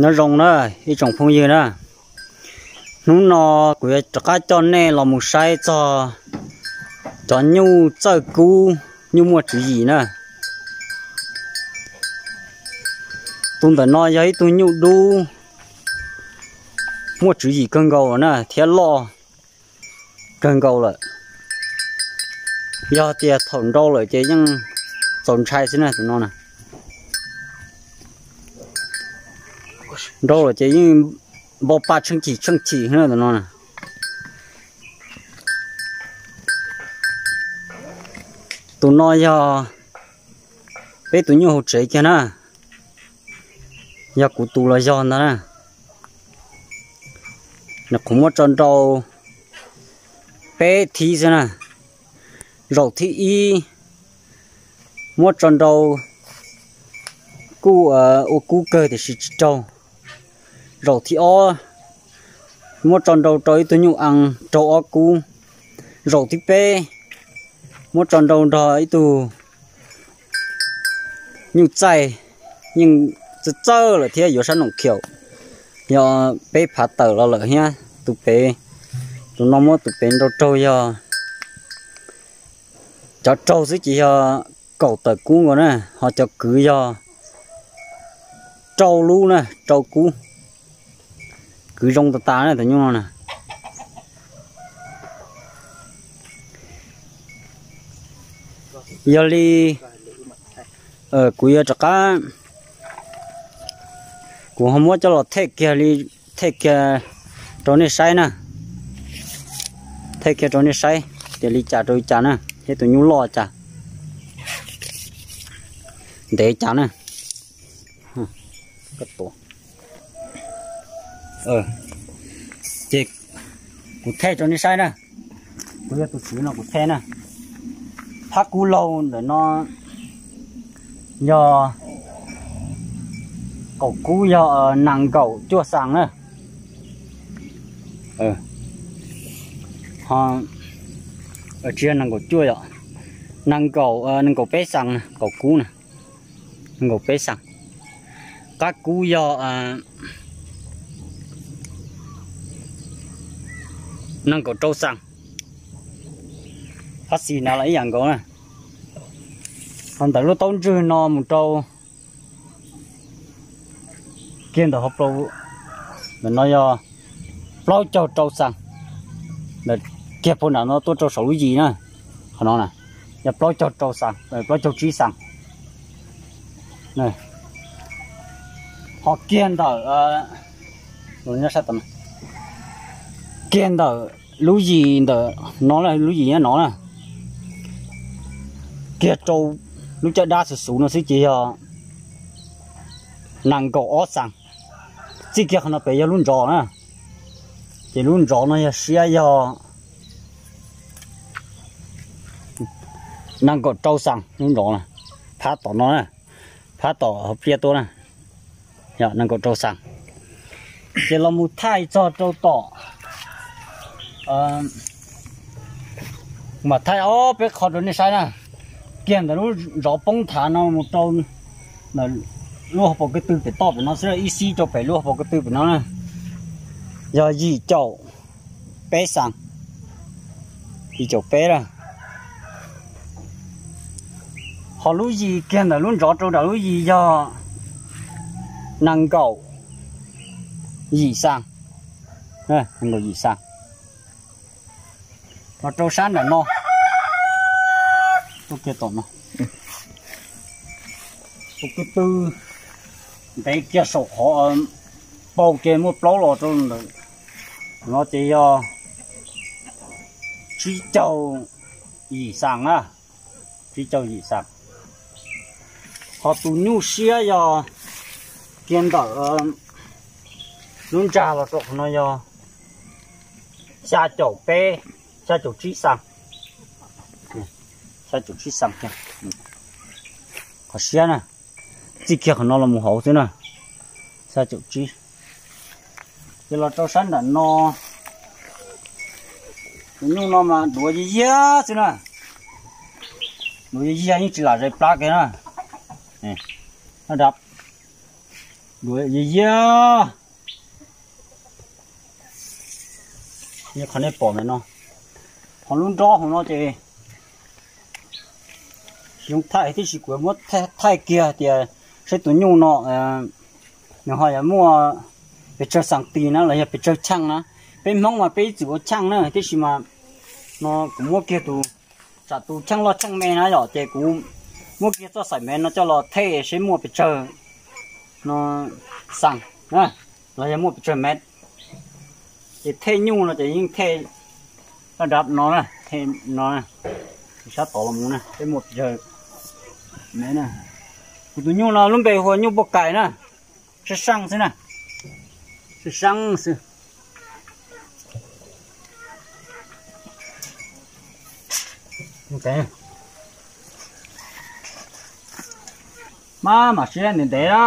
Nyob zoo na ib tsoom phooj ywg na, hnub no kuv yuav rov qab coj nej los mus saib txog cov nyuj txawj kub, nyuj muaj tswv yim na. Tus ntawm no yog ib tug nyuj dub muaj tswv yim kawg nkaus na thiab loj kawg nkaus lawm. Yog tias thaum nrau lawm ces yeej txaus ntshai xwb na tus no na. Nrau lawm ces yeej npau pa tsheej chim tsheej chim na tus no na. Tus no yog peb tus nyuj hauv tsev kiag na, yog kuv tus los yog ntag na. Nws qhuav muab tso nrau peb thib xwb na. Zaum thib ib muab tso nrau kuj ua kub kawg tiam sis tsis raug. Zaum thib ob muab tso nrau rau ib tug nyuj ees raug ob kub. Zaum thib peb muab tso nrau nrog ib tug nyuj txaij, yeej txawj txawj lawm thiab yuav sab noom khiaum. Yog peb phav tawm los lawm thiab tus pem, tus no muab tus pem nrau raug yog cov raug xwb ces yog kaum tawm kub nkaus na, ho cov kwv yog rau lub na, rau kub. Kwv zoo tas tas na tus nyuj no na. Yog li kuv yuav rov qab, kuv ho muab coj los thej kiag li, thej kiag rau nej saib na. Thej kiag rau nej saib tias li cas rau li cas na, thiab tus nyuj loj cas, ntev cas na. Ces kuv thej rau nej saib na. Kuv yog tus tswv no kuv thej na. Phab kub laug ntawm no yog, kaum kub yog nees nkaum cuaj xees na. Tsis yog nees nkaum cuaj yom, nees nkaum, nees nkaum peb xees na, kaum kub na, nees nkaum peb xees. Qab kub yog nees nkaum rau xees. Phab xis na los ib yam nkaus na. Ho ntawm lub taub ntswg no mus rau kiag ntawm hauv paus ntawm no yog plaub caug rau xees. Ntawm kiag puag nram no tuaj rau saum lub yis na, qhov no na, yog plaub caug rau xees, plaub caug tsib xees. Ho kiag ntawm, kiag ntawm lub yis ntawm no, lub yis nyob no na, kiag rau lub caj dab xuv xuv no xwb ces yog nees nkaum ob xees. Txij kiag qhov no pem yog lub ntsov na, ces lub ntsov no yog siab yog nees nkaum rau xees lub ntsov na, phab tom no na, phab tom hauv pliaj tuaj na, yog nees nkaum rau xees. Ces los mus thaij txog rau tom, mam thaij ob peb qho rau nej saib na. Kiag ntawm lub ntsov poob thav no mus rau lub hauv paus ko tw pem toj pem no xwb, ib xib rau pem lub hauv paus ko tw pem no na, yog yim caum peb xees, yim caum peb na. Ho lub yis kiag ntawm lub ntsov rau nram lub yis yog nees nkaum yim xees, nees nkaum yim xees. Los rau sab nram no, tus ko tw ntev kiag saum qhov paus ke muaj plaub los rau ntawm no ces yog tsib caug yim xees na, tsib caug yim xees. Ho tus nyuj siab yog kiag ntawm lub ntsag los rau qhov no yog xya caum peb, xya caum tsib xees, xya caum tsib xees. Qhov siab na, txij kiag qhov no los mus hauv xwb na, xya caum tsib. Ces los rau sab nram no, tus nyuj no mas duav yig yig xwb na, duav yig yig yeej tsis lam zais plab kiag na. Duav ya ya. Qhov nej pom ntawm no, qhov lub nrob hauv no ces tsis zoo thaij, tiam sis kuv muab thaij kiag tias saib tus nyuj no nws ho yuav muaj pes tsawg xas tis na los yog pes tsawg cheej na. Peb Hmoob mas peb ib txwm ua cheej na, tiam sis mas no kuv muab kiag tus, tsam tus cheej loj cheej me na yom, ces kuv muab kiag txoj xaim mev no coj los thaij seb muaj pes tsawg no xas los yog muaj pes tsawg mev. Ces thaij nyuj no ces yeej thaij laj dab no na, thaij no sab tod los mus na, seb muaj pes tsawg mev na. Kuv tus nyuj no lub npe hu ua nyuj poj kais na, sab seej xwb na, sab seej xwb. Maj mam siab ntev ntev na.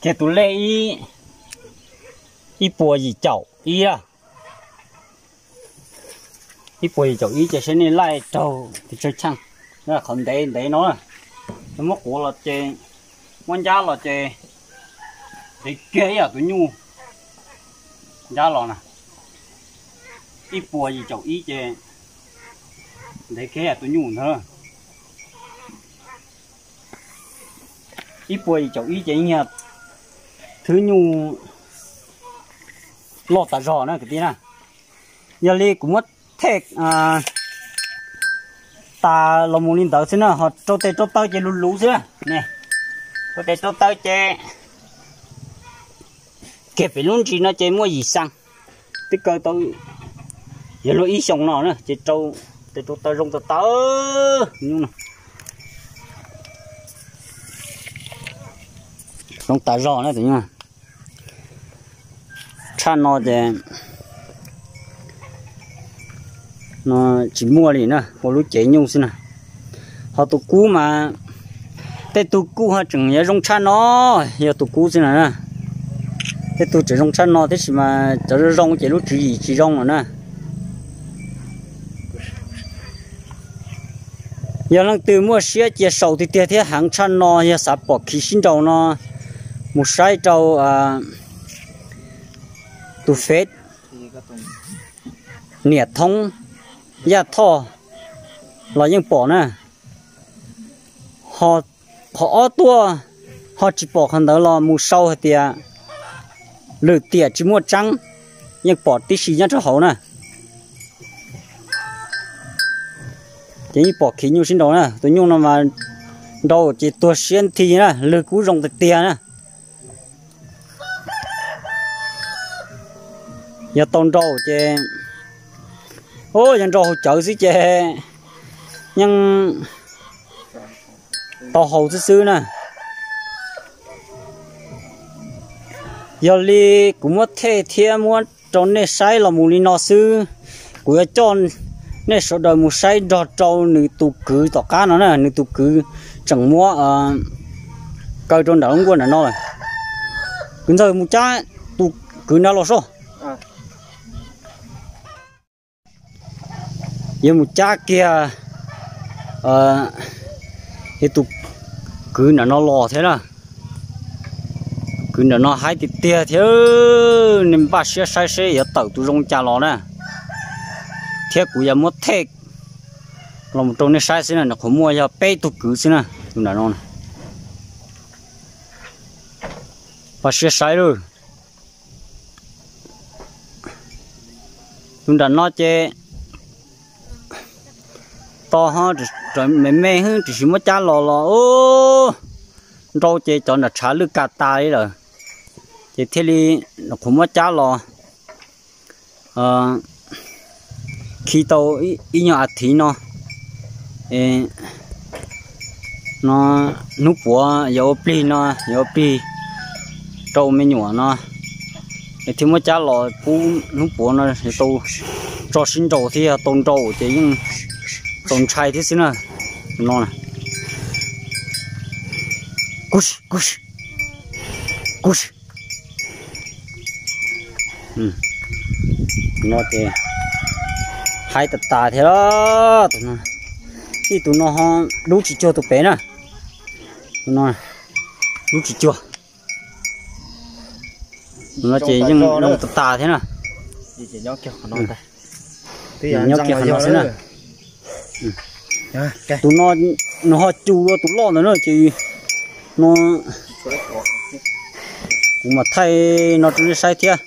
Kiag tus lej ib puas yim caum ib, ib puas yim caum ib ces saib nej laij raug tus tsawg cheej. Qhov ntev ntev no, muab quav los ces, muab ncab los ces ntev kiag ib yam tus nyuj ncab los na. Ib puas yim caum ib ces ntev kiag ib yam tus nyuj ntag. Ib puas yim caum ib ces yog thwb nyuj loj tas zog na kwv tij na. Yog li kuv muab thaij tas los mus li ntawd xwb na, ho rau tes rau taw ces luv luv xwb ne. Rau tes rau taw ces kiag pem lub ntsis no ces muaj yim xas, twb kaw tau yuav luag ib xyoos no na ces rau tes rau taw zoo tas tas. Zoo tas zog na tus nyuj. Tshaj no ces no tsis muaj li na, ua lub cev nyuj xwb na. Ho tus kub mas tej tug kuj ho tseem yuav zoo tshaj no, yog tus kub xwb na. Tej tug tseem zoo tshaj no tiam sis mas cov zoo zoo ces lub tswv yim tsis zoo lawm na. Yog leej twg muaj siab cia saum tiag tiag thiab heev tshaj no, yog xav pom khiv sib nraus no, mus saib rau tus fej Niam Thoob Yaj Thoj los yeej pom na. Qhov ob tuaj ho tsis pom qhov ntawd los mus sau hais tias lwm tiam tsis muaj tseeb, yeej pom tib si nyob rau hauv na. Ces yeej pom khiv nyuj sib nraus na, tus nyuj no mas nraus ces tuag siab nthi na, lwg kub zoo tiag tiag na. Yog tau nraus ces, yog nraus haus cawv xwb ces yeej tau haus xwb xwb na. Yog li kuv muab thaij thiab muab rau nej saib los mus li no xwb. Kuv yuav coj nej sawv daws mus saib nrog rau nws tus kwv tom qab no na, nws tus kwv tseem muab kaw rau nram lub nkuaj nram no lawm. Kwv ntxawg mus cab tus kwv nrad los soj. Yuav mus cab kiag tus kwv nram no los thiab na. Kwv nram no haib tiag tiag thiab, nej npaj siab saib seb yuav tawm tus zoo cas los na. Thiab kuv yuav muab thaij los rau nej saib xwb na, nws qhuav muaj yog peb tug kwv xwb na, tus nram no. Npaj siab saib lawm. Tus nram no ces tos ho me me hwb, tiam sis muab cab los los nrau ces cov nram tshav lwj kas tas li lawm, ces thiaj li qhuav muab cab los khi tau ib nyuag a thiv no. No hnub puav yuav ua plig no, yuav ua plig rau me nyuam no, es thiaj muab cab los pub hnub puav no tau tso sib nraus thiab, yog tau nraus ces yeej Txaus ntshai thiab xwb na. Tus no na. Kuj, kuj, kuj. Tus no ces haib tas tas thiab. Tus no, ib tus no ho dub tsis cuag tus pem na. Tus no dub tsis cuag. Tus no ces yeej zoo tas tas thiab na. Nyob kiag qhov no xwb na. Tus no nws ho cus dua tus loj ntawd na ces no kuv mam thaij no rau nej saib thiab.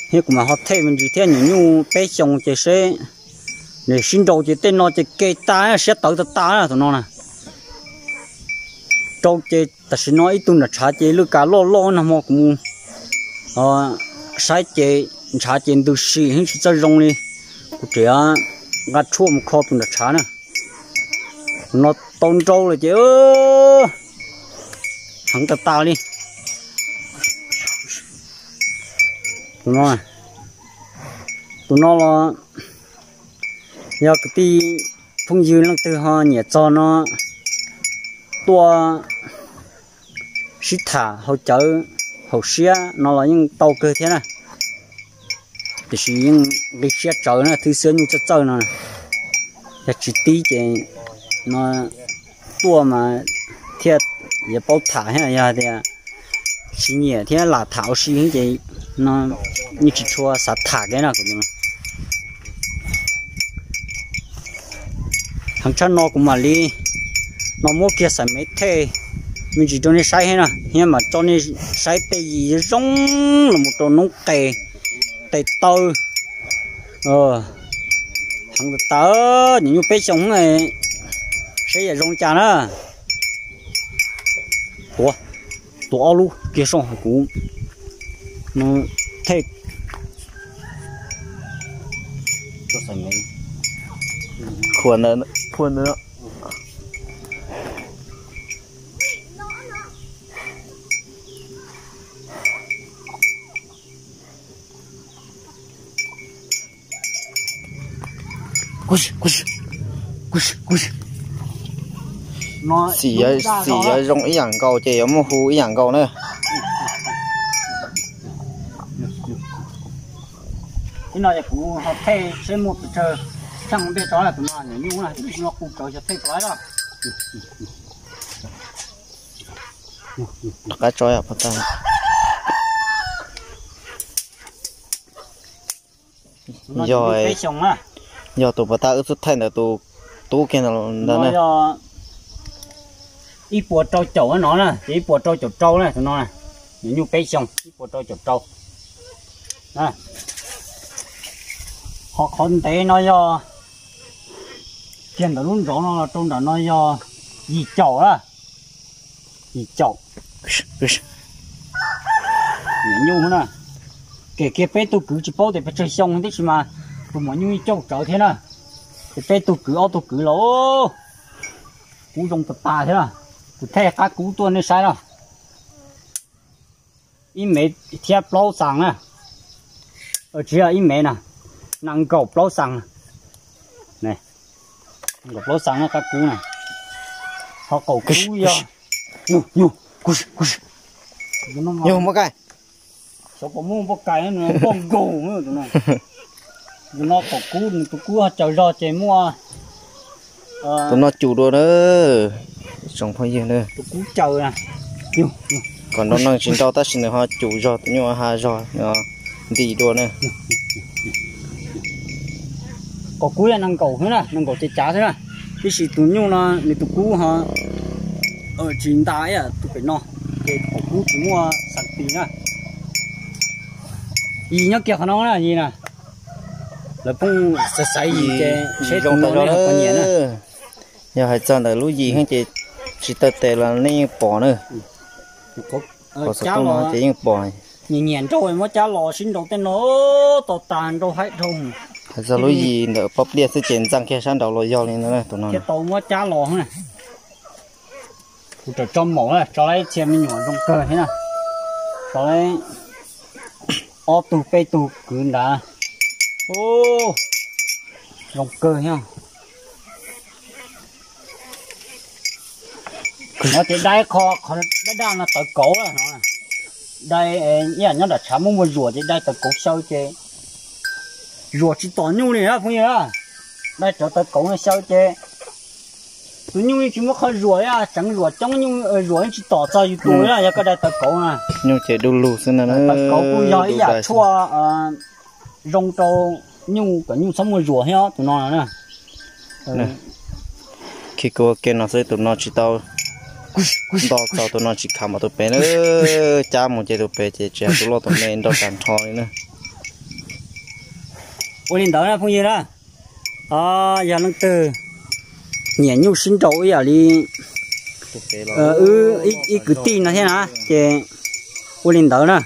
Thiab kuv mam ho thaij me ntsis thiab, nyuam nyuj peb xyoos ces seb nws sib nraus ces tej no ces ke tas siab tawv tas tas na tus no na. Rau ces tam sim no ib tug nram tshav ces lwj kav loj loj no hmo kuv mus saib ces ntshav ces ntws sim heev tsis txawj zoo li. Kuv tseem nqa tshuaj mus kho tus nram tshav na. Tus no tau nrau lawm ces heev tas tas li. Tus no, tus no los yog kwv tij phooj ywg leej twg ho nyiam txog no tuaj sib tham haus cawv haum siab no los yeej tau kawg thiab na. Tiam sis yeej nqi siab tsawv na, thwb xwab nyuj txawj txawj no. Yog tsis tib ces no tuaj mas thiaj yuav paub tham thiab, yog tias tsis nyiam thiab lam tham ua si ces no yeej tsis tshua xav tham kiag na. Heev tshaj no kuv mam li no muab kiag xaim mev thej me ntsis rau nej saib thiab na, thiab mam tso nej saib tej yim zoo los mus rau noob qes, tes taw. Heev tas tas, nyuam nyuj peb xyoos, saib yam zoo li cas na. Tua, tua ob lub kiag soj kuv thej. Khuam ntawd, khuam ntawd. Xim yuav zoo ib yam nkaus ces yuav muaj hu ib yam nkaus na. Ib no ces kuv ho thej seb muaj pes tsawg, tsheej ntej tso tus no nyuam nyuj na, tus no kuj tsawv xyov thej tau lawm. Rov qab tso pov tag. Yog, yog tus pov tag wb txuj thaij ntawd tus tub kiag ntawd na. Ib puas rau caum no na, ces ib puas rau caum rau na tus no na. Nyuam nyuj peb xyoos, ib puas rau caum rau. Ho qhov ntev no yog kiag ntawm lub nrov no los rau nram no yog yim caum na. Yim caum. Nyuam nyuj na, kem kiag peb tug kwv tsis paub tias pes tsawg xyoo tib si mas tus maum nyuj yeej cauj tsawv thiab na. Ces peb tug kwv ob tug kwv los kub zoo tas tas thiab na. Kuv thej qab kub tuaj nej saib na. Ib mev thiab plaub xas na. Tsis yog ib mev na, nees nkaum plaub xas na. Nees nkaum plaub xas na qab kub na. Ho qaum kub yog, yog muaj kai. Xyov puas muaj npoj kais, npoj nkaus tus no. Tus no qaum kub, nws tus kub ho caws zog ces muaj. Tus no cum dua na, tsoom phooj ywg na. Tus kub caws na. Kom nrov neeg tsis nrau tab sis nws ho cum zog tus nyuj ha zog nti dua na. Qaum kub yog nees nkaum xwb na, nees nkaum ces cav xwb na. Tiam sis tus nyuj no nws tus kub ho tsis nta ib yam tus pem no, ces qaum kub tsis muaj xas pis na. Yim nyob kiag qhov no na yim na. Lawv pheej xaiv xaiv yim ces seb tus no neb ho puas nyiam na. Yog hais txog ntawm lub yim heev ces tsis tawm tes los nej yeej pom na. Pom xov tooj no ces yeej pom. Nyiam nyiam nrau muab cab los sib nrau tej no to tas nrau haib dhau. Hais txog lub yim ntawm pob pliaj xwb ces ntxeev kiag sab nraud los yog li ntawd tus no. Thiaj tau muab cab los na. Kuv tseem tso maum na, tso lawm ib txhia me nyuam zoo kawg thiab na. Tso lawm ob tug peb tug kwv nrad. Zoo kawg thiab. No ces dai qho, qhov daj daj no tawv kauv no. Dai, ib yam nyob nram tshav muaj muaj zuas ces dai tawv kauv xyaw ces zuas tsis tom nyuj li na phooj ywg na. Dai cov tawv kauv no xyaw ces tus nyuj yeej tsis muaj qhov zuas li, tseev zuas coob nyuj, zuas yeej tsis tom txog yus tus li na yog koj dai tawv kauv na. Nyuj ces du lug xwb na. Tawv kauv kuj yog ib yam tshuaj zoo rau nyuj kom nyuj txhob muaj zuas thiab tus no na. Khi kuv ua ke no xwb, tus no tsis tau nto txog, tus no tsis khav npaum tus pem na. Cab mus ces tus pem ces tsis hais tus loj tus me nrau tag nrho li na. Ua li ntawd na phooj ywg na, yog leej twg nyiam nyuj sib nraus ib yam li wb ib kwv tij no thiab na ces ua li ntawd na.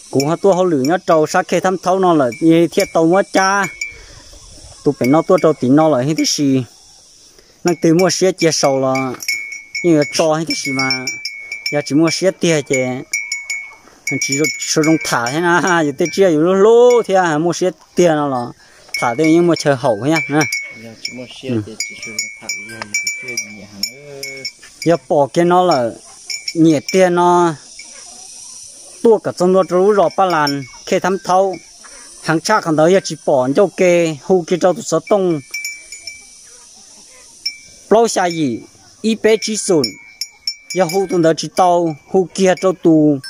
Kuv ho tuaj hauj lwm nyob rau sab Khej Thab Thaub no lawm thiaj tau muab cab tus pem no tuaj rau tim no lawm thiab, tiam sis leej twg muaj siab cia sau los yeej yuav tso thiab, tiam sis mas yog tsis muaj siab tiag ces tsis zoo tham thiab na. Yus tej tsiaj yus lub hlub thiab muaj siab tiag no los tham tej yeej muaj chaw haum thiab na. Yog pom kiag no lawm, nyiam tiag no tuaj kom txog ntua rau lub zos Paj Las Khej Thab Thaub. Heev tshaj qhov ntawd yog tsis pom ncauj ke hu kiag rau tus xov tooj plaub xya yim ib peb tsib xoom. Yog hu tus ntawd tsis tau, hu kiag rau tus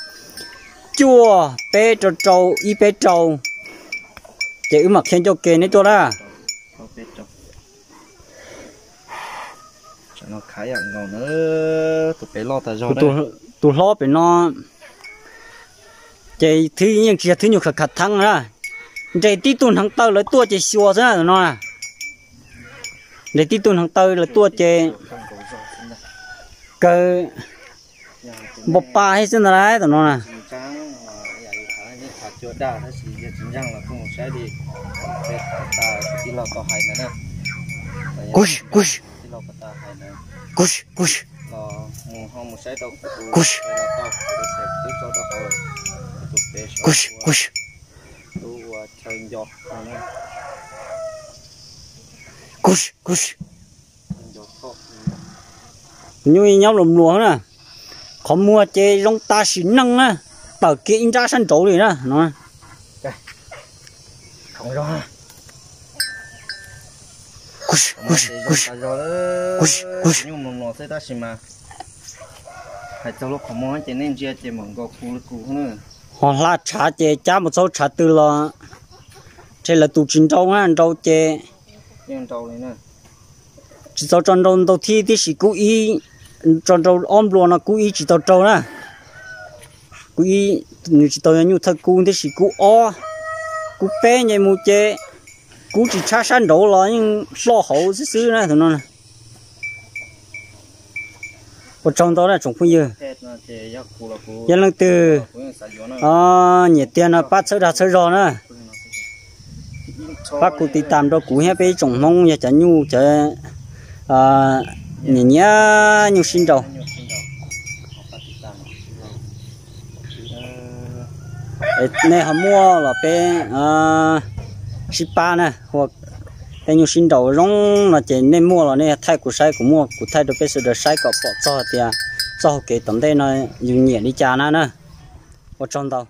cuaj peb rau rau ib peb rau, ces wb mam qhia ncauj ke neb tuaj na. Tus hlob pem no ces yeej tsis yog thwb nyuj khav khav theeb na. Nres tib tug hneev taw lawv tuaj ces xyuas xwb na tus no. Nres tib tug hneev taw lawv tuaj ces kawg npau pa thiab xwb ntag lauj tus no na. Kuv, kuv, kuv, kuv, kuv, kuv. Tus nyuj nyob mluas mluas na, qhov muag ces zoo tas sim neej na, tawm kiag ib nrab sab nraud li na no. Hais txog lub qhov muag ces nej ntsia ces mam nkaus kuv li kuv. Ho hla tshav ces cab mus txog tshav twg los ntshe lawv tus tsis nrau na, nrau ces tsis tau tso nrau ntau thib, tiam sis kub ib, tso nrau ob nplua no kub ib tsis tau raug na. Kub ib, nws tsis tau yog nyuj thawj kub, tiam sis kub ob, kub peb nyem mus ces kub tsis tshab sab nraud los yeej ploj hauv xwb xwb na tus no. Ua tsaug ntau na tsoom phooj ywg. Yog leej twg nyiam tiag no pab txhawb dag txhawb zog na. Pab kuv tiv tam rau kuv thiab peb ib tsoom Hmoob yog cov nyuj cov nyiam nyiam nyuj sib nraus. Nej ho muaj los peb sib pab na, tej nyuj sib nraus zoo no ces nej muaj los nej thaij kuv saib, kuv muaj kuv thaij rau peb sawv daws saib kom pom txog tias txoj hau kev tom ntej no yus nyiam li cas na na. Ua tsaug ntau.